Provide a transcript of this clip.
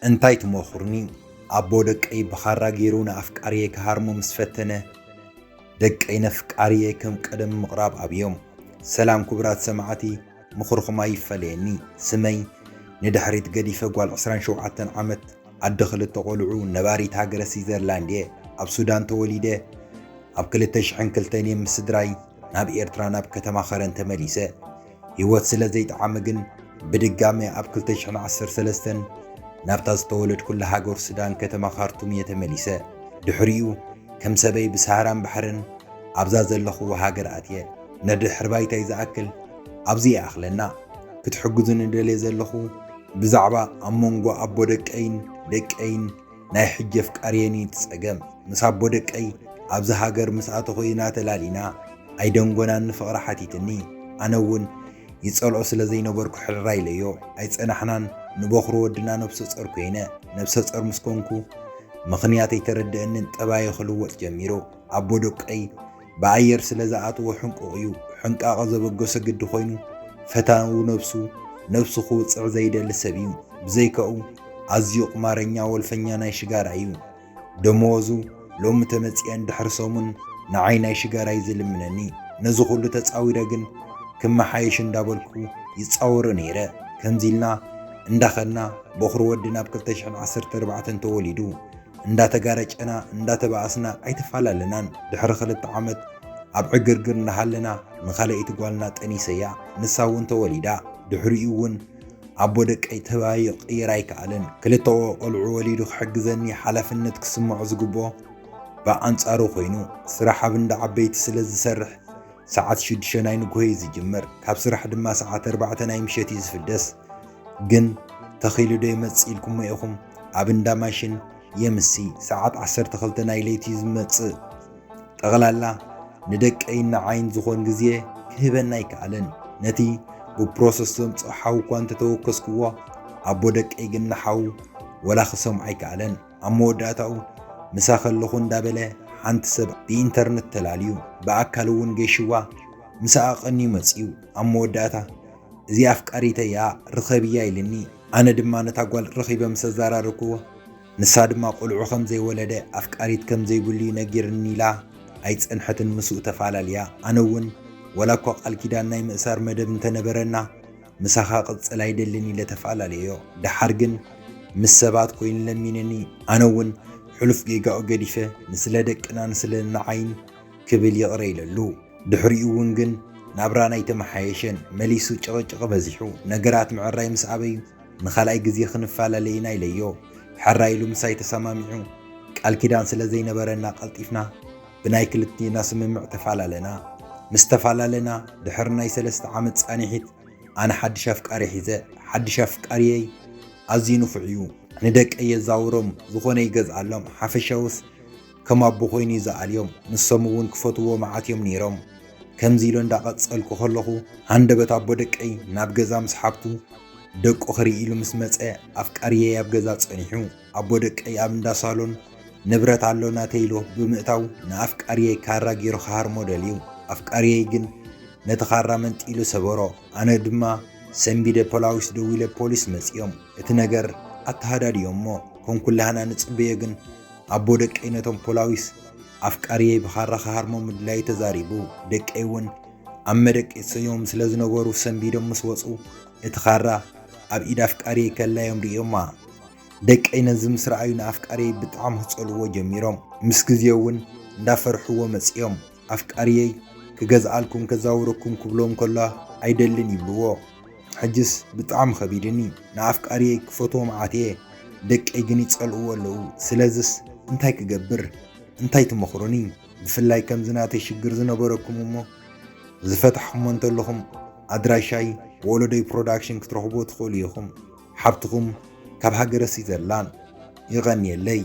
እንታይ ትመኽሩኒ? ኣቦ ደቀይ ብኻራ ገይሩ ንኣፍቃሪየ ክሃርሞ ምስ ፈተነ፣ ደቀይ ነፍቃሪየ ከም ቀደም ምቕራብ ኣብዮም። ሰላም ክቡራት ሰማዕቲ፣ ምኽርኹም ኣይፈለየኒ። ስመይ ንድሕሪት ገዲፈ ጓል ዕስራን ሸውዓተን ዓመት፣ ኣደ ክልተ ቆልዑ፣ ነባሪት ሃገረ ስዊዘርላንድ እየ። ኣብ ሱዳን ተወሊደ፣ ኣብ ክልተ ሽሕን ክልተን እየ ምስ ስድራይ ናብ ኤርትራ ናብ ከተማ ኸረን ተመሊሰ። ህይወት ስለ ዘይጠዓመ ግን ብድጋሜ ኣብ ክልተ ሽሕን ዓሰርተ ሰለስተን ናብታ ዝተወለድኩላ ሃገር ሱዳን ከተማ ካርቱም እየ ተመሊሰ። ድሕሪኡ ከም ሰበይ ብሳህራን ባሕርን ኣብዛ ዘለኹዎ ሃገር ኣትየ። ነድሕር ባይታይ ዝኣክል ኣብዚ ይኣኽለና። ክትሕግዙኒ ደልየ ዘለኹ ብዛዕባ ኣብ መንጎ ኣቦ ደቀይን ደቀይን ናይ ሕጂ ኣፍቃሪየን እዩ እቲ ጸገም። ምስ ኣቦ ደቀይ ኣብዚ ሃገር ምስ ኣተኹ ኢና ተላሊና። ኣይደንጎናን ንፍቕሪ ሓቲትኒ። ኣነ እውን ይጸልኦ ስለ ዘይነበርኩ ሕርራ ኢለዮ። ኣይጸናሕናን። ንበኹሪ ወድና ነብሰ ጾር ኮይነ። ነብሰ ጾር ምስ ኮንኩ ምኽንያት ኣይተረድአንን። ጠባየ ክልወጥ ጀሚሩ። ኣቦ ደቀይ ብኣየር ስለ ዝኣትዎ ሕንቁቕ እዩ። ሕንቃቐ ዘበገሶ ግዲ ኮይኑ ፈታዊ ነብሱ፣ ነብሱ ክውጽዕ ዘይደሊ ሰብ እዩ። ብዘይካኡ ኣዝዩ ቁማረኛ ወልፈኛ ናይ ሽጋራ እዩ። ደመወዙ ሎሚ ተመጽኤ እንድሕሪ ሰሙን ንዓይ ናይ ሽጋራ እዩ ዝልምነኒ። ነዚ ኩሉ ተጻዊረ ግን ክመሓየሽ እንዳበልኩ ይጻወሮ ነይረ። ከምዚ ኢልና እንዳኸድና በኹሪ ወዲ ናብ ክልተ ሽሕን ዓሰርተ ኣርባዕተን ተወሊዱ። እንዳተጋረጨና እንዳተባኣስና ኣይተፈላለናን። ድሕሪ ክልተ ዓመት ኣብ ዕግርግር እንዳሃለና ንኻልኣይቲ ጓልና ጠኒሰያ። ንሳ እውን ተወሊዳ። ድሕሪኡ እውን ኣቦ ደቀይ ተባይ ክቕይር ኣይከኣለን። ክልተ ቆልዑ ወሊዱ ክሕግዘኒ ሓላፍነት ክስምዖ ዝግብኦ ብኣንጻሩ ኮይኑ ስራሕ ኣብ እንዳ ዓበይቲ ስለ ዝሰርሕ ሰዓት ሽዱሽተ ናይ ንግሆ እዩ ዝጅምር። ካብ ስራሕ ድማ ሰዓት ኣርባዕተ ናይ ምሸት እዩ ዝፍደስ። ግን ተኺሉ ዶ ይመጽእ ኢልኩሞ ኢኹም? ኣብ እንዳ ማሽን የምሲ ሰዓት ዓሰርተ ክልተ ናይ ለይቲ እዩ ዝመጽእ። ጠቕላላ ንደቀይን ንዓይን ዝኾን ግዜ ክህበና ኣይከኣለን። ነቲ ብፕሮሰስ ዘምጽኦ ሓው እኳ እንተተወከስክዎ፣ ኣቦ ደቀይ ግን ንሓው ወላ ክሰምዖ ኣይከኣለን። ኣብ መወዳእታኡ ምሳ ከለኹ እንዳበለ ሓንቲ ሰብ ብኢንተርነት ተላልዩ፣ ብኣካል እውን ገይሽዋ ምሳኣ ቀንዩ መጺኡ። ኣብ መወዳእታ እዚ ኣፍቃሪተይ እያ ርኸብያ ኢልኒ። ኣነ ድማ ነታ ጓል ረኺበ ምስ ኣዘራረብክዎ፣ ንሳ ድማ ቆልዑ ከም ዘይወለደ ኣፍቃሪት ከም ዘይብሉ እዩ ነጊርኒ ኢላ ኣይጸንሐትን ምስኡ ተፋላልያ። ኣነ እውን ወላ እኳ ቃል ኪዳን ናይ ምእሳር መደብ እንተነበረና ምሳኻ ቅጽል ኣይደልን ኢለ ተፋላለዮ። ደሓር ግን ምስ ሰባት ኮይኑ ለሚንኒ። ኣነ እውን ሕሉፍ ጌጋኡ ገዲፈ ንስለ ደቅና ንስለ ንዓይን ክብል ይቕረ ኢለሉ። ድሕሪኡ እውን ግን ናብራና ኣይተመሓየሸን። መሊሱ ጭቕጭቕ በዚሑ። ነገራት ምዕራይ ምስ ኣበዩ ንኻልኣይ ግዜ ክንፈላለ ኢና ኢለዮ። ሕራይ ኢሉ ምሳይ ተሰማሚዑ። ቃል ኪዳን ስለ ዘይነበረና ቀልጢፍና ብናይ ክልቴና ስምምዕ ተፈላለና። ምስ ተፈላለና ድሕሪ ናይ ሰለስተ ዓመት ጻንሒት ኣነ ሓድሽ ኣፍቃሪ ሒዘ። ሓድሽ ኣፍቃሪየይ ኣዝዩ ንፉዕ እዩ። ንደቀይ የዛውሮም፣ ዝኾነ ይገዝኣሎም። ሓፈሻውስ ከም ኣቦ ኮይኑ እዩ ዝኣልዮም። ንሶም እውን ክፈትዎ መዓት እዮም ነይሮም። ከምዚ ኢሎ እንዳቐጸልኩ ከለኹ ሃንደበት ኣቦ ደቀይ ናብ ገዛ ምስ ሓብቱ ደቁ ክርኢ ኢሉ ምስ መጸ ኣፍቃሪየይ ኣብ ገዛ ጸኒሑ። ኣቦ ደቀይ ኣብ እንዳ ሳሎን ንብረት ኣሎ ናተይ ኢሉ ብምእታው ንኣፍቃሪየይ ካራ ገይሩ ክሃርሞ ደልዩ። ኣፍቃሪየይ ግን ነቲ ካራ መንጢሉ ሰበሮ። ኣነ ድማ ሰንቢደ ፖላዊስ ደዊለ ፖሊስ መጺኦም እቲ ነገር ኣተሃዳድዮሞ። ከም ኩላህና ንጽበዮ ግን ኣቦ ደቀይ ነቶም ፖላዊስ ኣፍቃሪየይ ብኻራ ክሃርሞ ምድላዩ ተዛሪቡ። ደቀይ እውን ኣብ መደቀሲኦም ስለ ዝነበሩ ሰንቢዶም ምስ ወጹ እቲ ኻራ ኣብ ኢድ ኣፍቃሪየይ ከላዮም ርእዮማ። ደቀይ ነዚ ምስ ረኣዩ ንኣፍቃሪየይ ብጣዕሚ ክጸልእዎ ጀሚሮም። ምስ ግዜ እውን እንዳፈርሕዎ መጺኦም። ኣፍቃሪየይ ክገዝኣልኩም ከዛውረኩም ክብሎም ከሎ ኣይደልን ይብልዎ። ሕጅስ ብጣዕሚ ከቢድኒ። ንኣፍቃሪየይ ክፈትዎ መዓት እየ። ደቀይ ግን ይጸልእዎ ኣለዉ። ስለዝስ እንታይ ክገብር? እንታይ ትመኽሩኒ? ብፍላይ ከምዚ ናተይ ሽግር ዝነበረኩም እሞ ዝፈታሕኩሞ እንተለኹም ኣድራሻይ ወለዶይ ፕሮዳክሽን ክትረኽብዎ ትኽእሉ ኢኹም። ሓብትኹም ካብ ሃገረ ስዊዘርላንድ። ይቐንየለይ።